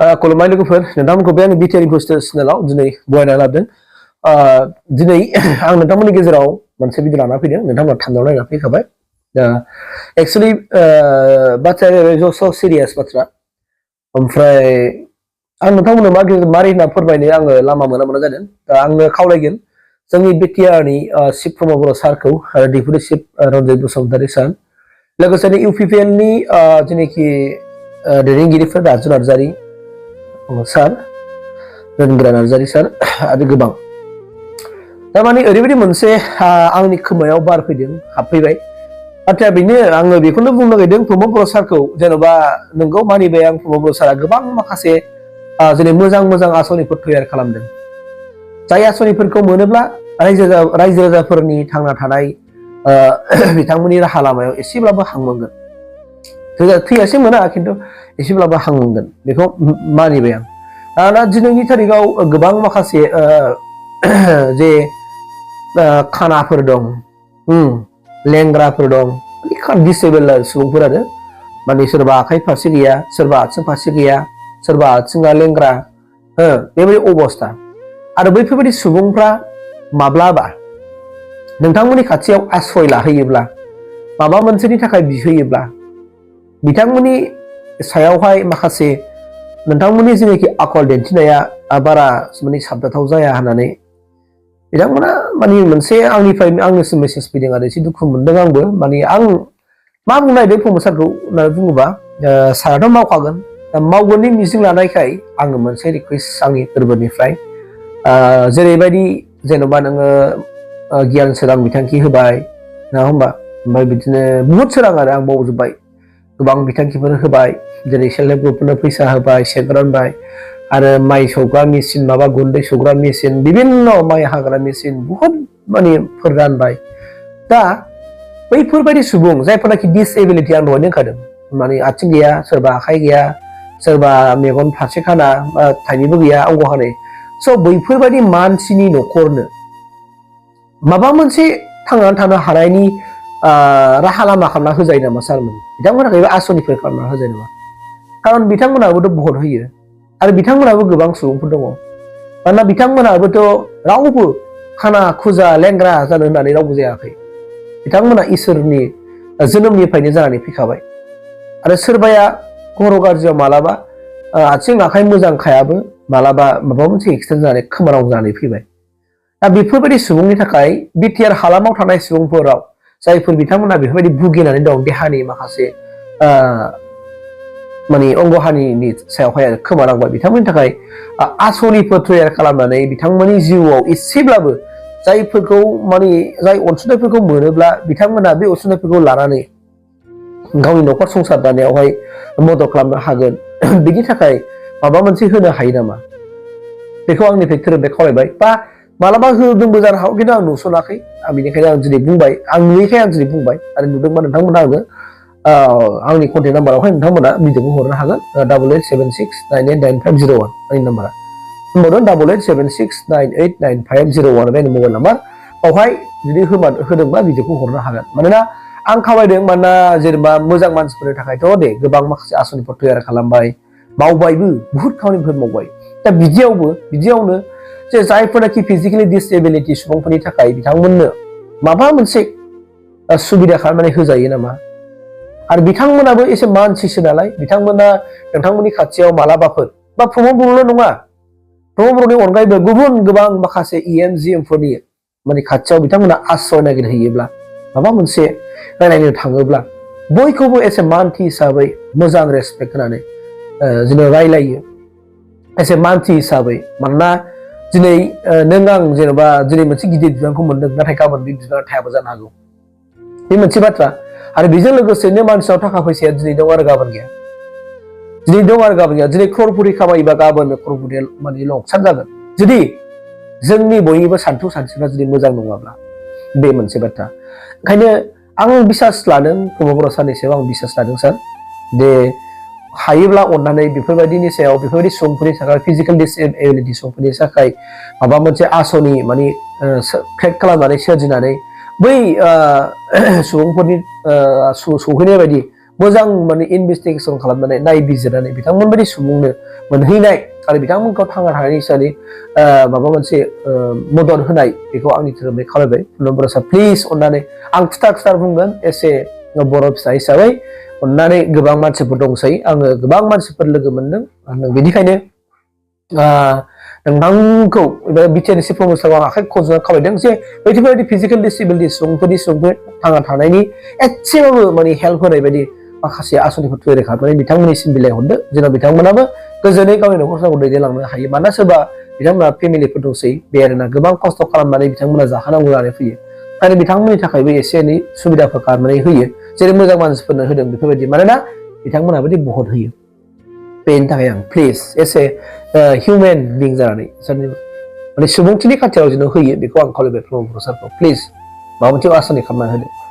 खुलुमबाय लोगोफोर नोंथांमोनखौ बे आंनि बिटिआर इनफस्टेस चेनेलाव दिनै बरायना लाबोदों दिनै आं नोंथांमोननि गेजेराव मोनसे भिडिअ लाना फैदों नोंथांमोना थांनायाव नायना फैखाबाय दा एक्चुअलि बाथ्राया स सिरियास बाथ्रा ओमफ्राय आं नोंथांमोननो मारै होनना फोरमायनो आङो लामा मोना जादों दा आंनो खावलायगोन जोंनि बिटिआरनि चिफ प्रमद बर' सारखौ आरो डेपुटि चिफ रन्जित बसुमतारी सार लोगोसेनो इउपिपिएलनि जेनाखि दैदेनगिरिफोर राजु नार्जारी सार रबिन्द्र नार्जारी सार आरो गोबां थारमाने ओरैबायदि मोनसे आंनि खोमायाव बार फैदों हाबफैबाय बाथ्राया बेनो आङो बेखौनो बुंनो नागिरदों प्रमद बर' सारखौ जेन'बा नोंगौ मानिबाय आं प्रमद बर' सारा गोबां माखासे जेरै मोजां आसनिफोर तैयार खालामदों जाय आसनिफोरखौ मोनोब्ला रायजो राजाफोरनि थांना थानाय बिथांमोननि राहा लामायाव एसेब्लाबो हां मोनगोन थैयासे मोना खिन्थु एसेब्लाबो हां मोनगोन बेखौ मानिबाय आं दा दिनैनि थारिखआव गोबां माखासे जे खानाफोर दं लेंग्राफोर दं डिसेबल सुबुंफोर आरो माने सोरबा आखाइ फारसे गैया सोरबा आथिं फारसे गैया सोरबा आथिङा लेंग्रा बेबायदि अबस्था आरो बैफोरबायदि सुबुंफ्रा माब्लाबा नोंथांमोननि खाथियाव आश्रय लाहैयोब्ला माबा मोनसेनि थाखाय बिहैयोब्ला बिथांमोननि सायावहाय माखासे नोंथांमोननि जेनाखि आखल दिन्थिनाया बारा माने साबजाथाव जाया होननानै बिथांमोना माने मोनसे आंनिसिम मेसेज फैदों आरो एसे दुखु मोनदों आंबो माने आं मा बुंनो नागिरदों प्रमद सारखौ होननानै बुङोबा साराथ' मावखागोन मावगोननि मिजिं लानायखाय आङो मोनसे रिकुवेस्ट आंनि गोरबोनिफ्राय जेरैबायदि जेन'बा नोङो गियान सोरां बिथांखि होबाय नङा होमबा ओमफ्राय बिदिनो बुहुत सोरां आरो आं बावजोब्बाय गोबां बिथांखिफोर होबाय जेरै सेल्फ हेल्प ग्रुपफोरनो फैसा होबाय सेक रानबाय आरो माइ सौग्रा मेसिन माबा गुन्दै सौग्रा मेसिन बिभिन्न माइ हाग्रा मेसिन बुहुत माने फोर रानबाय दा बैफोरबायदि सुबुं जायफोरनाखि डिसेबिलिटि आं दहाय होनखादों माने आथिं गैया सोरबा आखाइ गैया सोरबा मेगन फारसे खाना थाइनैबो गैया अंग हानाय स' बैफोरबायदि मानसिनि न'खरनो माबा मोनसे थांनानै थानो हानायनि राहा लामा खालामना होजायो नामा सारमोन बिथांमोनहा थाखायबो आसनिफोर खालामना होजायो नामा खारन बिथांमोनाबोथ' भट होयो आरो बिथांमोनाबो गोबां सुबुंफोर दङ मानोना बिथांमोनाबोथ' रावबो खाना खुजा लेंग्रा जानो होननानै रावबो जायाखै बिथांमोना इसोरनि जोनोमनिफ्रायनो जानानै फैखाबाय आरो सोरबाया खर' गाज्रियाव मालाबा आथिं आखाइ मोजां खायाबो मालाबा माबा मोनसे एक्सिडेन्ट जानानै खोमानांगौ जानानै फैबाय दा बेफोरबायदि सुबुंनि थाखाय बिटिआर हालामाव थानाय सुबुंफोराव जायफोर बिथांमोना बेफोरबायदि भुगिनानै दं देहानि माखासे माने अंगहानिनि सायावहाय खोमानांबाय बिथांमोननि थाखाय आसनिफोर तैयार खालामनानै बिथांमोननि जिउआव एसेब्लाबो जायफोरखौ माने जाय अनसुंथाइफोरखौ मोनोब्ला बिथांमोना बे अनसुंथाइफोरखौ लानानै गावनि न'खर संसार दानायावहाय मदद खालामनो हागोन बिनि थाखाय माबा मोनसे होनो हायो नामा बेखौ आंनिफ्राय धोरोमनिफ्राय खावलायबाय बा मालाबा होदोंबो जानो हागौ खिन्थु आं नुसनाखै बेनिखायनो आं दिनै बुंबाय आं नुयैखाय आं दिनै बुंबाय आरो नुदोंबा नोंथांमोना आङो आंनि कन्टेक्ट नाम्बारावहाय नोंथांमोना भिडिअखौ हरनो हागोन 8876989501 आंनि नाम्बारा होनबावदों 8876989501 बे मबाइल नाम्बार बावहाय जुदि होदोंबा भिडिअखौ हरनो हागोन मानोना आं खावलायदों मानोना जेनेबा मोजां मानसिफोरनि थाखायथ' दे गोबां माखासे आसनिफोर तैयार खालामबाय मावबायबो बुहुत खामानिफोर मावबाय दा बिदियावनो जे जायफोरनाखि फिजिकेलि डिसेबिलिटि सुबुंफोरनि थाखाय बिथांमोननो माबा मोनसे सुबिदा खालामनानै होजायो नामा आरो बिथांमोनाबो एसे मानसिसो नालाय बिथांमोना नोंथांमोननि खाथियाव मालाबाफोर बा प्रमद बर'ल' नङा प्रमद बर'नि अनगायैबो गुबुन गोबां माखासे EMGMफोरनि माने खाथियाव बिथांमोना आश्रय नागिरहैयोब्ला माबा मोनसे रायलायनो थाङोब्ला बयखौबो एसे मानथि हिसाबै मोजां रेसपेक्ट होनानै जोङो रायलायो एसे मानथि हिसाबै मानोना दिनै नों आं जेन'बा दिनै मोनसे गिदिर बिबानखौ मोनदों नाथाय गाबोन बे बिबाना थायाबो जानो हागौ बे मोनसे बाथ्रा आरो बेजों लोगोसेनो मानसिनाव थाखा फैसाया दिनै दं आरो गाबोन गैया दिनै क्ररपुरि खामायोबा गाबोन क्ररपुरि माने लकसान जागोन जुदि जोंनि बयनिबो सानथौफ्रा जुदि मोजां नङाब्ला बे मोनसे बाथ्रा ओंखायनो आं बिसास लादों प्रमद बर' सारनि सायाव आं बिसास लादों सार दे हायोब्ला अननानै बेफोरबायदिनि सायाव बेफोरबायदि सुबुंफोरनि थाखाय फिजिकेल डिसेबिलिटि सुबुंफोरनि थाखाय माबा मोनसे आसनि माने क्रिएट खालामनानै सोरजिनानै बै सुबुंफोरनि सौहैनाय बायदि मोजां माने इनभेस्टिगेसन खालामनानै नायबिजिरनानै बिथांमोनबायदि सुबुंनो मोनहैनाय आरो बिथांमोनखौ थांना थानायनि हिसाबै माबा मोनसे मदद होनाय बेखौ आंनि धोरोमै खावलायबाय खुलुमब्रासा प्लिज अननानै आं खुथार बुंगोन एसे बर' फिसा हिसाबै अननानै गोबां मानसिफोर दंसै आङो गोबां मानसिफोर लोगो मोनदों बेनिखायनो नोंथांखौ एबा बिटिआरनि चिफ मिनिस्टारखौ आं आखाइ खबजोबना खावलायदों जे बेफोरबायदि फिजिकेल डिसेबिलिटि सुबुंफोर थांना थानायनि एसेबाबो माने हेल्प होनाय बायदि माखासे आसनिफोर तैयारि खालामनानै बिथांमोननिसिम बिलाइहरदो जेराव बिथांमोनाबो गोजोनै गावनि न'खर संसारखौ दैदेनलांनो हायो मानोना सोरबा बिथांमोना फेमिलिफोर दंसै बे आरोना गोबां खस्थ' खालामनानै बिथांमोना जाहोनांगौ जानानै फैयो आरो बिथांमोननि थाखायबो एसे एनै सुबिदाफोर खालामनानै होयो जेरै मोजां मानसिफोरनो होदों बेफोरबायदि मानोना बिथांमोनाबो बहुत होयो बेनि थाखाय आं प्लिज एसे हिउमेन बिं जानानै माने सुबुंथिनि खाथियाव जेन' होयो बेखौ आं खावलायबाय प्रमद बर' सारखौ प्लिज माबा मोनसे आसनि खालामना होदो